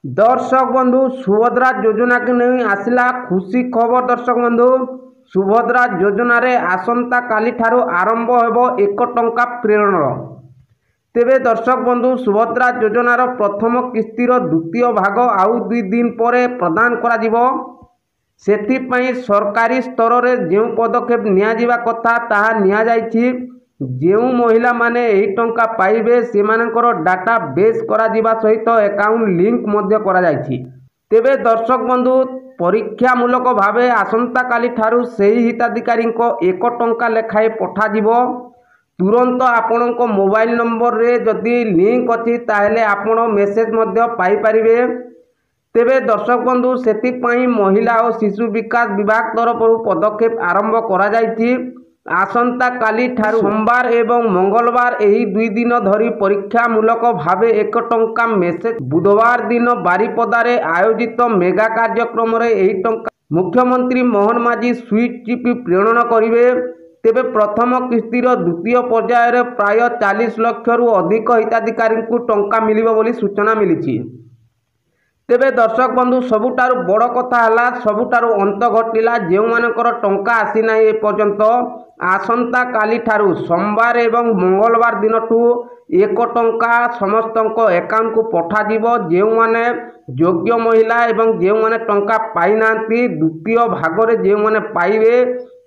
ଦର୍ଶକ ବନ୍ଧୁ, ସୁଭଦ୍ରା ଯୋଜନାକୁ ନେଇ ଆସିଲା ଖୁସି ଖବର। ଦର୍ଶକ ବନ୍ଧୁ, ସୁଭଦ୍ରା ଯୋଜନାରେ ଆସନ୍ତାକାଲିଠାରୁ ଆରମ୍ଭ ହେବ 1 ଟଙ୍କା ପ୍ରେରଣ। ତେବେ ଦର୍ଶକ ବନ୍ଧୁ, ସୁଭଦ୍ରା ଯୋଜନାର ପ୍ରଥମ କିସ୍ତିର ଦ୍ୱିତୀୟ ଭାଗ ଆଉ 2 ଦିନ ପରେ ପ୍ରଦାନ କରାଯିବ। ସେଥିପାଇଁ ସରକାରୀ ସ୍ତରରେ ଯେଉଁ ପଦକ୍ଷେପ ନିଆଯିବା କଥା ତାହା ନିଆଯାଇଛି। ଯେଉଁ ମହିଳାମାନେ ଏହି ଟଙ୍କା ପାଇବେ, ସେମାନଙ୍କର ଡାଟା ବେସ୍ କରାଯିବା ସହିତ ଆକାଉଣ୍ଟ ଲିଙ୍କ ମଧ୍ୟ କରାଯାଇଛି। ତେବେ ଦର୍ଶକ ବନ୍ଧୁ, ପରୀକ୍ଷାମୂଳକ ଭାବେ ଆସନ୍ତାକାଲିଠାରୁ ସେହି ହିତାଧିକାରୀଙ୍କ 1 ଟଙ୍କା ଲେଖାଏଁ ପଠାଯିବ। ତୁରନ୍ତ ଆପଣଙ୍କ ମୋବାଇଲ ନମ୍ବରରେ ଯଦି ଲିଙ୍କ ଅଛି, ତାହେଲେ ଆପଣ ମେସେଜ ମଧ୍ୟ ପାଇପାରିବେ। ତେବେ ଦର୍ଶକ ବନ୍ଧୁ, ସେଥିପାଇଁ ମହିଳା ଓ ଶିଶୁ ବିକାଶ ବିଭାଗ ତରଫରୁ ପଦକ୍ଷେପ ଆରମ୍ଭ କରାଯାଇଛି। ଆସନ୍ତାକାଲିଠାରୁ ସୋମବାର ଏବଂ ମଙ୍ଗଳବାର ଏହି 2 ଦିନ ଧରି ପରୀକ୍ଷାମୂଳକ ଭାବେ 1 ଟଙ୍କା ମେସେଜ। ବୁଧବାର ଦିନ ବାରିପଦାରେ ଆୟୋଜିତ ମେଗା କାର୍ଯ୍ୟକ୍ରମରେ ଏହି ଟଙ୍କା ମୁଖ୍ୟମନ୍ତ୍ରୀ ମୋହନ ମାଝୀ ସୁଇଚ୍ ଚିପି ପ୍ରେରଣ କରିବେ। ତେବେ ପ୍ରଥମ କିସ୍ତିର ଦ୍ୱିତୀୟ ପର୍ଯ୍ୟାୟରେ ପ୍ରାୟ 40 ଲକ୍ଷରୁ ଅଧିକ ହିତାଧିକାରୀଙ୍କୁ ଟଙ୍କା ମିଳିବ ବୋଲି ସୂଚନା ମିଳିଛି। ତେବେ ଦର୍ଶକ ବନ୍ଧୁ, ସବୁଠାରୁ ବଡ଼ କଥା ହେଲା, ସବୁଠାରୁ ଅନ୍ତ ଘଟିଲା। ଯେଉଁମାନଙ୍କର ଟଙ୍କା ଆସିନାହିଁ ଏପର୍ଯ୍ୟନ୍ତ, ଆସନ୍ତାକାଲିଠାରୁ ସୋମବାର ଏବଂ ମଙ୍ଗଳବାର ଦିନଠୁ 1 ଟଙ୍କା ସମସ୍ତଙ୍କ ଆକାଉଣ୍ଟକୁ ପଠାଯିବ। ଯେଉଁମାନେ ଯୋଗ୍ୟ ମହିଳା ଏବଂ ଯେଉଁମାନେ ଟଙ୍କା ପାଇନାହାନ୍ତି, ଦ୍ୱିତୀୟ ଭାଗରେ ଯେଉଁମାନେ ପାଇବେ,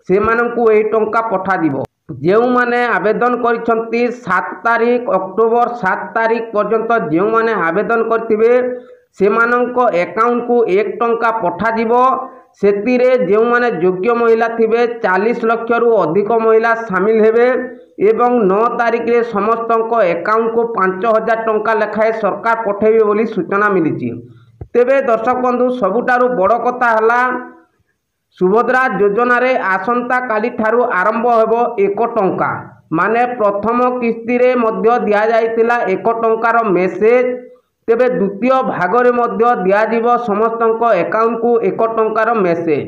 ସେମାନଙ୍କୁ ଏହି ଟଙ୍କା ପଠାଯିବ। ଯେଉଁମାନେ ଆବେଦନ କରିଛନ୍ତି, 7 ତାରିଖ, ଅକ୍ଟୋବର 7 ତାରିଖ ପର୍ଯ୍ୟନ୍ତ ଯେଉଁମାନେ ଆବେଦନ କରିଥିବେ, ସେମାନଙ୍କ ଆକାଉଣ୍ଟକୁ 1 ଟଙ୍କା ପଠାଯିବ। ସେଥିରେ ଯେଉଁମାନେ ଯୋଗ୍ୟ ମହିଳା ଥିବେ, 40 ଲକ୍ଷରୁ ଅଧିକ ମହିଳା ସାମିଲ ହେବେ ଏବଂ 9 ତାରିଖରେ ସମସ୍ତଙ୍କ ଆକାଉଣ୍ଟକୁ 5000 ଟଙ୍କା ଲେଖାଏଁ ସରକାର ପଠାଇବେ ବୋଲି ସୂଚନା ମିଳିଛି। ତେବେ ଦର୍ଶକ ବନ୍ଧୁ, ସବୁଠାରୁ ବଡ଼ କଥା ହେଲା, ସୁଭଦ୍ରା ଯୋଜନାରେ ଆସନ୍ତାକାଲିଠାରୁ ଆରମ୍ଭ ହେବ 1 ଟଙ୍କା। ମାନେ ପ୍ରଥମ କିସ୍ତିରେ ମଧ୍ୟ ଦିଆଯାଇଥିଲା 1 ଟଙ୍କାର ମେସେଜ, ତେବେ ଦ୍ୱିତୀୟ ଭାଗରେ ମଧ୍ୟ ଦିଆଯିବ ସମସ୍ତଙ୍କ ଆକାଉଣ୍ଟକୁ 1 ଟଙ୍କାର ମେସେଜ।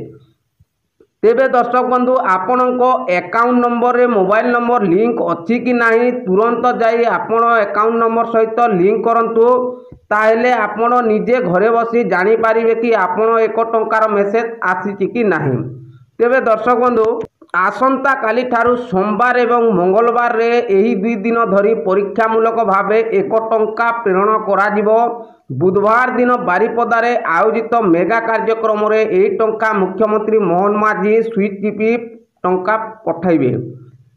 ତେବେ ଦର୍ଶକ ବନ୍ଧୁ, ଆପଣଙ୍କ ଆକାଉଣ୍ଟ ନମ୍ବରରେ ମୋବାଇଲ ନମ୍ବର ଲିଙ୍କ ଅଛି କି ନାହିଁ, ତୁରନ୍ତ ଯାଇ ଆପଣ ଆକାଉଣ୍ଟ ନମ୍ବର ସହିତ ଲିଙ୍କ କରନ୍ତୁ। ତାହେଲେ ଆପଣ ନିଜେ ଘରେ ବସି ଜାଣିପାରିବେ କି ଆପଣ 1 ଟଙ୍କାର ମେସେଜ ଆସିଛି କି ନାହିଁ। ତେବେ ଦର୍ଶକ ବନ୍ଧୁ, ଆସନ୍ତାକାଲିଠାରୁ ସୋମବାର ଏବଂ ମଙ୍ଗଳବାରରେ ଏହି 2 ଦିନ ଧରି ପରୀକ୍ଷାମୂଳକ ଭାବେ 1 ଟଙ୍କା ପ୍ରେରଣ କରାଯିବ। ବୁଧବାର ଦିନ ବାରିପଦାରେ ଆୟୋଜିତ ମେଗା କାର୍ଯ୍ୟକ୍ରମରେ ଏହି ଟଙ୍କା ମୁଖ୍ୟମନ୍ତ୍ରୀ ମୋହନ ମାଝୀ ସୁଇଚ୍ ଚିପି ଟଙ୍କା ପଠାଇବେ।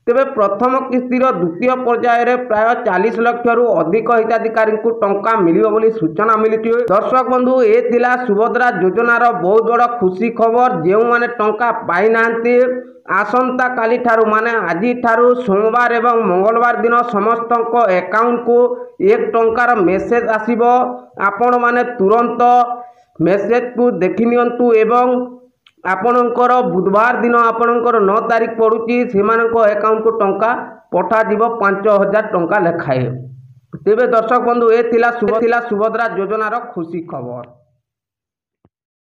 ତେବେ ପ୍ରଥମ କିସ୍ତିର ଦ୍ୱିତୀୟ ପର୍ଯ୍ୟାୟରେ ପ୍ରାୟ 40 ଲକ୍ଷରୁ ଅଧିକ ହିତାଧିକାରୀଙ୍କୁ ଟଙ୍କା ମିଳିବ ବୋଲି ସୂଚନା ମିଳିଛି। ଦର୍ଶକ ବନ୍ଧୁ, ଏ ଥିଲା ସୁଭଦ୍ରା ଯୋଜନାର ବହୁତ ବଡ଼ ଖୁସି ଖବର। ଯେଉଁମାନେ ଟଙ୍କା ପାଇନାହାନ୍ତି, ଆସନ୍ତାକାଲିଠାରୁ, ମାନେ ଆଜିଠାରୁ ସୋମବାର ଏବଂ ମଙ୍ଗଳବାର ଦିନ ସମସ୍ତଙ୍କ ଆକାଉଣ୍ଟକୁ 1 ଟଙ୍କାର ମେସେଜ ଆସିବ। ଆପଣମାନେ ତୁରନ୍ତ ମେସେଜକୁ ଦେଖିନିଅନ୍ତୁ ଏବଂ ଆପଣଙ୍କର ବୁଧବାର ଦିନ ଆପଣଙ୍କର 9 ତାରିଖ ପଡ଼ୁଛି, ସେମାନଙ୍କ ଆକାଉଣ୍ଟକୁ ଟଙ୍କା ପଠାଯିବ 5000 ଟଙ୍କା ଲେଖାଏଁ। ତେବେ ଦର୍ଶକ ବନ୍ଧୁ, ଏ ଥିଲା ସୁଭଦ୍ରା ଯୋଜନାର ଖୁସି ଖବର।